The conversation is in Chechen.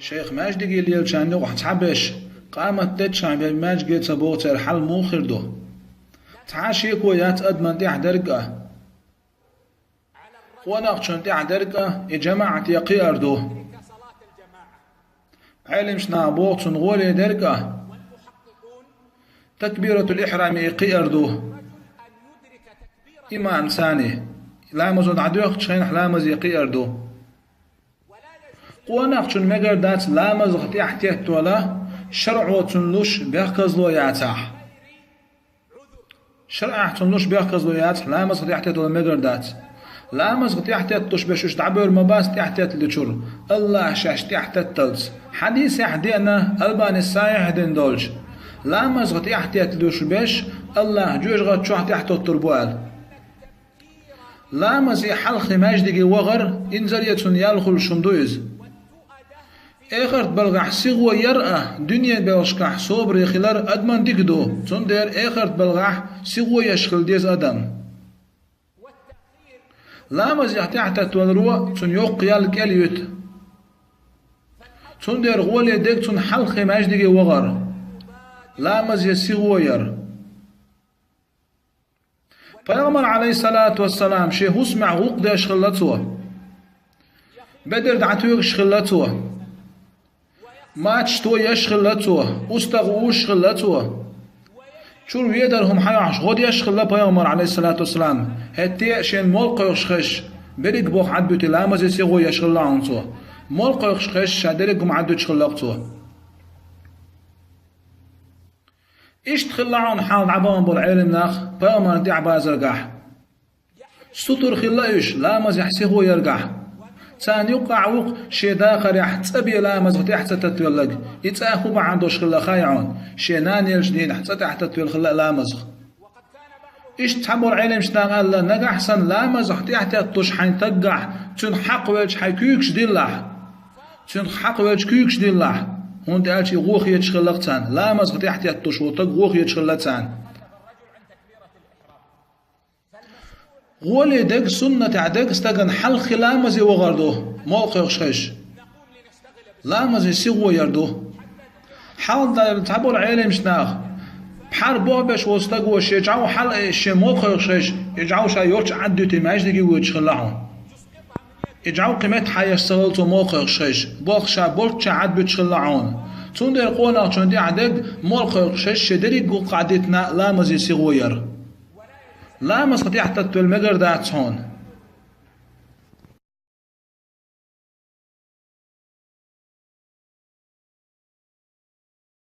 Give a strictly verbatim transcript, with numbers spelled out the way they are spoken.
Шайх, маьждиге лелачарна юкъахь цхьаберш, къамат деччахьана бен маьждиге ца богӀу, церан хьал муха хир ду? Цхьа а шеко яц адамна тӀехь дерг а. Къонахчун тӀехь дерг а и жамаӀате кхиар ду. Ӏелимчу наха боху, цунна гӀоле дерг а, такбиратул ихьраме кхиар ду. Имам царна ламазо дӀадоьхкучу хенахь ламазе кхиар ду. Къонахчун мегар дац ламазах тӀехь теттавала, шарӀо цунна луш бехказло яцахь. ШарӀехь цунна луш бехказло яцахь, ламазах тӀехь теттавала мегар дац. Ламазах тӀехь тетталуш берш уьш дӀабевр ма бац тӀехь тетталучуьра, АллахӀа шаьш тӀехь тетталц. Хьадисехь деана, Албанис сахьихь дина долчу, ламазах тӀехь тетталуш берш АллахӀа жоьжахати чохь тӀехь тоттур бу аьлла. Ламазе хьалххе маьждиге вахар, инзаре цунна ял хуьлуш хӀума ду иза. Эхарт балхахь сихо яр а, дуьнен белхашкахь собаре хилар адамна дика ду, цундела эхарт балхахь сихо еш хила деза адам. Ламазех тӀехь таттаваларо цунна йоккха ял кӀел юьту. Цундела гӀоле дерг цунна хьалххе маьждиге вахар, ламазе сихо яр. Пайхамар, Ӏалайхиссалату вассалам, шен хӀусамехь гӀуллакх деш хилла цо. Бедар дӀатоьгуш хилла цо. Мачаш тоеш хилла цо. УстагӀа уьш хилла цо. Чуьра ведар хӀума хьайохьуш гӀо деш хилла пайхамар, Ӏалайхиссалату вассалам. ХӀетте а шен молла кхойкхуш хезча, берриг болх Ӏадбуьтий, ламазе сихо еш хилла хьуна цо. Молла кхойкхуш хезча, ша дерриг хӀума Ӏадбуьтуш хилла-кх цо. Иштта хилла хьуна хьал дӀабахана болу Ӏелам нах пайхамарна тӀаьхьабазаргахь. Сутара хилла уьш ламазехь сихо яргахь. Царна юккъехь ву-кх шен дахарехь цӀа бен ламазах тӀаьхьа ца таттавелларг. И цӀа хӀун бахьана долуш хилла хаьий хьуна, шен нана еллачу дийнахь цӀа тӀаьхьа таттавелла хилла ламазах. Иштта цхьаболу Ӏелимчу наха аьлла, нагахь санна ламазах тӀаьхьа тетталуш хьайн таггахь, цуьнан хьакха велча хьайн куьйгаш диллахь. Цуьнан хьакха велча куьйгаш диллахь, хӀунда аьлча и гӀо хеташ хилла-кх царна, ламазах тӀаьхьа тетталуш волу таг гӀо хеташ хилла царна. ГӀоле дерг, суннатехь дерг стагана хьалххе ламазе вахар ду, молла кхойкхуш хезча. Ламазе сихо яр ду. Хьалха цхьаболу Ӏелимчу наха, пхьар бохбеш волу стаго шен жӀов хьала а эцна, шен молла кхойкхуш хезча, и жӀов ша йолччу Ӏаддуьтий маьждиге воьдуш хилла хьуна. И жӀов кхин метта хьаеш ца хилла цо молла кхойкхуш хезча, болх ша болччохь Ӏадбуьтуш хилла хьуна. Цундела къонахчун тӀехь дерг, молла кхойкхуш хезча, шен дерриг гӀуллакх Ӏадитина ламазе сихо яр. Ламазах тӀаьхьа таттавелла мегар дац хьуна.